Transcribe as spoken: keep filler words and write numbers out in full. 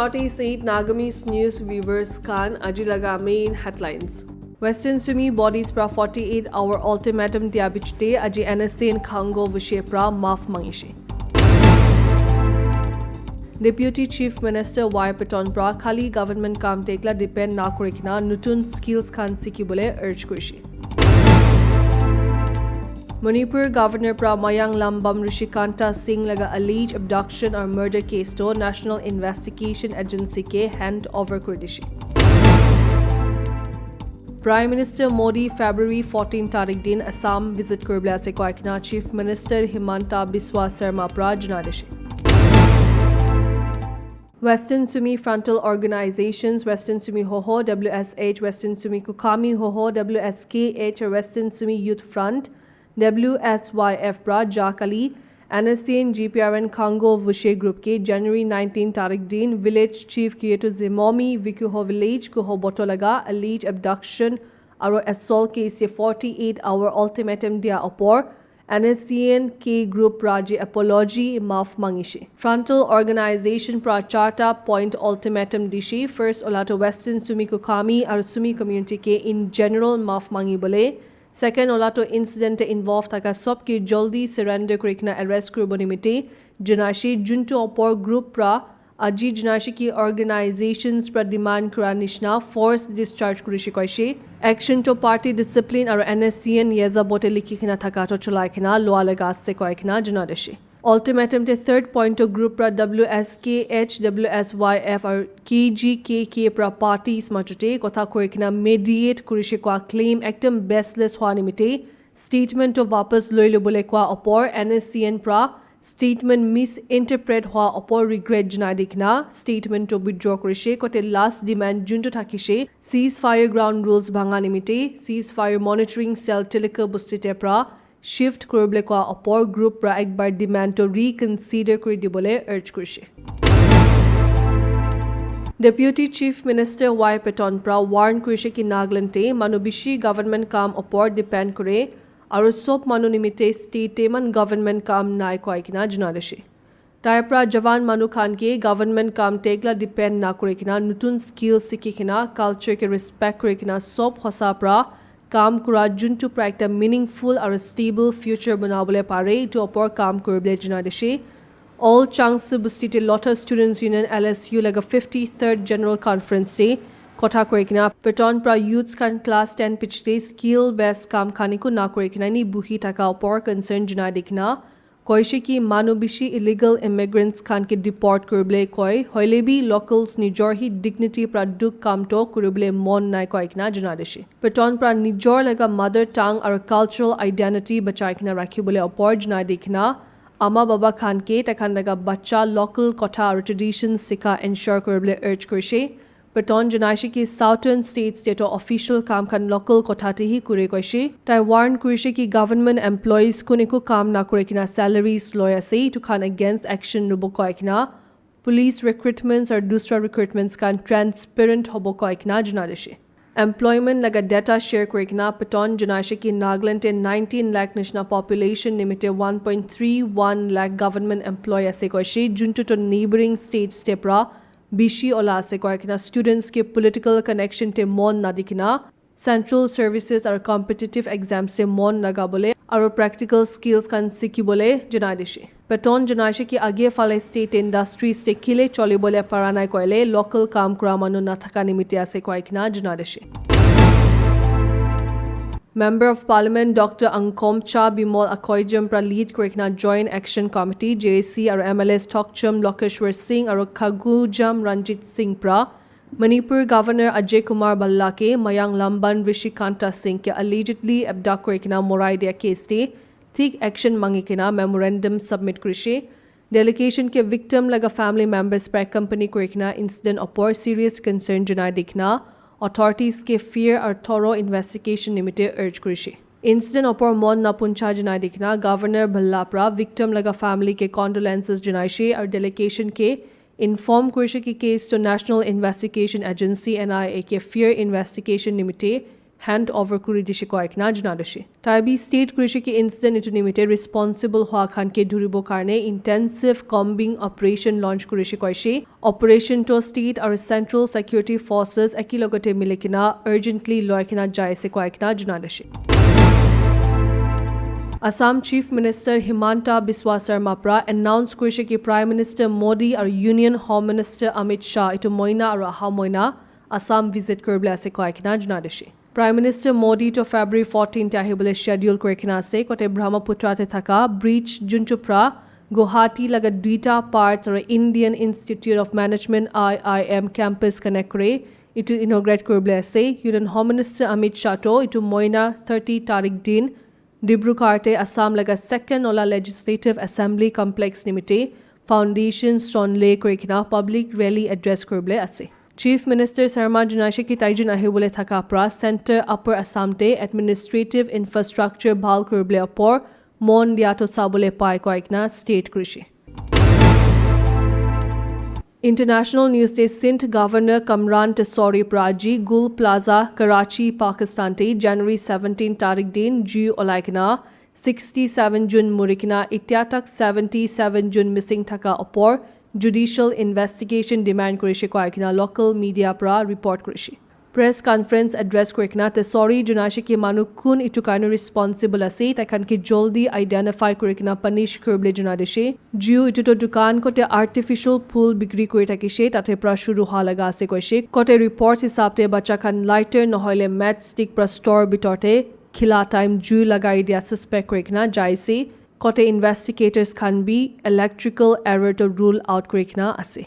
Northeast eight Nagamese News viewers khan, aji laga main headlines. Western Sumi bodies pra forty-eight hour ultimatum dia bichte aji N S C N Khango Vushe pra maaf mangishe. Deputy Chief Minister Y Patton pra khali government kam tekla depend na kuri kena nutun skills khan sikibole urge kurishe. Manipur Governor pra Mayang Lambam Rishikanta Singh laga alleged abduction or murder case to National Investigation Agency ke hand over kuri dishe. Prime Minister Modi February fourteen tarik din Assam visit kuribole ase koi kena Chief Minister Himanta Biswa Sarma pra janai dishe. Western Sumi Frontal Organizations, Western Sumi Hoho, W S H, Western Sumi Kukami Hoho, W S K H, Western Sumi Youth Front, W S Y F pra jakali N S C N G P R N Khango Vushe Group ke January nineteen tarik din Village Chief Kieto Zimomi Vikuho Village Kuho Boto laga alleged abduction aro assault case ye forty-eight hour ultimatum dia opor N S C N K Group pra je apology maaf mangishe. Frontal Organization pra charta point ultimatum dishe. First olato Western Sumi Kukami aro Sumi community ke in general maaf mangibole. Second olato incident te involve thaka sob ke jaldi surrender kuri kena arrest kuribo nimite janaishe, juntu opor group pra aji janaishe ki organizations pra demand kura nishna force discharge kurishe koishe. Action to party discipline aro N S C N yeza bote likhi kena thaka to cholai kena loa laga ase koi kena janai dishe. Ultimatum te third point to group pra W S K H, W S Y F aro K G K K pra parties majote kotha koi kena mediate kurishe kua claim ekdom baseless hua nimite statement to wapas loi lobole kua opor N S C N pra statement misinterpret hua opor regret janai di kena statement to withdraw kurishe kote last demand juntu thakishe ceasefire ground rules bhanga nimite ceasefire monitoring cell Tilika Bustite pra shift kuribole kua opor group pra ekbar demand to reconsider kuri dibole urge kurishe. Deputy Chief Minister Y Patton pra warn kurishe ki Nagaland te manu bishi government kam opor depend kure aro sob manu nimite state te man government kam nai koi kena janai dishe. Tai pra jawan manu khan ke government kam tekla depend na kuri kena nutun skill sikhi kena culture ke respect kuri kena sob hosa pra kam kura juntu pra ekta meaningful aro stable future banabole pare etu opor kam kuribole janai dishe. All Changsu Busti te Lotus Students Union L S U laga fifty-third General Conference te kotha koi kena Patton pra youths khan class ten pichte skill based kam khan eku na kuri kena ni buhi thaka opor concern janai di kena koishe ki manu bishi illegal immigrants khan ke deport kuribole koi hoile bi locals nijor hi dignity pra dukh kam to kuribole mon nai koi kena janai dishe. Patton pra nijor laga mother tongue aro cultural identity bachai kena rakhibole opor janai di kena ama baba khan ke takhan laga bacha local kotha aro traditions sikha ensure kuribole urge kurishe. Patton janaishe ki Southern States te to official kam khan local kotha te hi kure koishe. Tai warn kurishe ki government employees kun eku kam na kure kena salaries loi ase etu khan against action lobo koi kena police recruitments or dusra recruitments khan transparent hobo koi kena janai dishe. Employment laga data share kuri kena Patton janaishe ki Nagaland te nineteen lakh nishna population nimite one point three one lakh government employee ase koishe juntu to neighboring states te pra bishi ola ase koi kena students ke political connection te mon nadi kena central services aro competitive exams te mon lagabole aro practical skills khan sikhibole janai dishe. Patton janaishe ki age phale state industries te kile cholibole para nai koile local kam kura manu nathaka nimite ase koi kena janai dishe. Member of Parliament Doctor Angkomcha Bimol Akoijam pra lead kuri kena Joint Action Committee, J A C, aro M L As Thokcham Lokeshwar Singh aro Khagujam Ranjit Singh pra Manipur Governor Ajay Kumar Bhalla ke Mayang Lamban Rishikanta Singh ke allegedly abduct kuri kena morai dia case te thik action mangi kena memorandum submit kurishe. Delegation ke victim laga family members pra accompany kuri kena incident opor serious concern janai di kena authorities ke fair aru thorough investigation nimite urge kurishe. Incident opor mon napuncha janai di kena Governor Bhalla pra victim laga family ke condolences janaishe aru delegation ke inform kurishe ki case to National Investigation Agency, N I A, ke fair investigation nimite hand over kuri dishe koa kena jana dishe. Tai bi state kurishe ki incident itu nimite responsible hoa khan ke dhuribo karne intensive combing operation launch kurishe koishe. Operation to state aru central security forces eki logote mili kena urgently loi kena jai ase koa kena jana dishe. Assam Chief Minister Himanta Biswa Sarma pra announce kurishe ki Prime Minister Modi aru Union Home Minister Amit Shah itu moina aru aha moina Assam visit kuribole ase koa kena jana dishe. Prime Minister Modi to February fourteen te ahibole schedule kuri kena ase kote Brahmaputra te thaka bridge juntu pra Guwahati laga duita parts aru Indian Institute of Management I I M campus connect kuri itu inaugurate kuribole ase. Union Home Minister Amit Shah to itu moina thirty tarik din Dibrugarh te Assam laga second ola Legislative Assembly Complex nimite foundation stone lay kuri kena public rally address kuribole ase. Chief Minister Sarma junaishe ki taijun ahibole thaka pra Center Upper Assam te administrative infrastructure bhal kuribole opor mon dia to sabole pai koa kena state kurishe. International news te Sindh Governor Kamran Tesori pra aji Gul Plaza, Karachi, Pakistan te January seventeen tarik din jui olai kena sixty-seven jun muri kena itya tak seventy-seven jun missing thaka opor judicial investigation demand kurishe koa kena local media pra report kurishe. Press conference address kuri kena Tesori junaishe ki manu kun itu karne responsible ase, tai khan ke joldi identify kuri kena punish kuribole jana dishe. Jui itu to dukan kote artificial pool bikri kuri thakishe, tate pra shuru hoa laga ase koishe. Kote reports hisab te bacha khan lighter nohoile matchstick pra store bitor te khila time jui lagai dia suspect kuri kena jaise. Kote investigators khan bi electrical error to rule out kuri kena ase.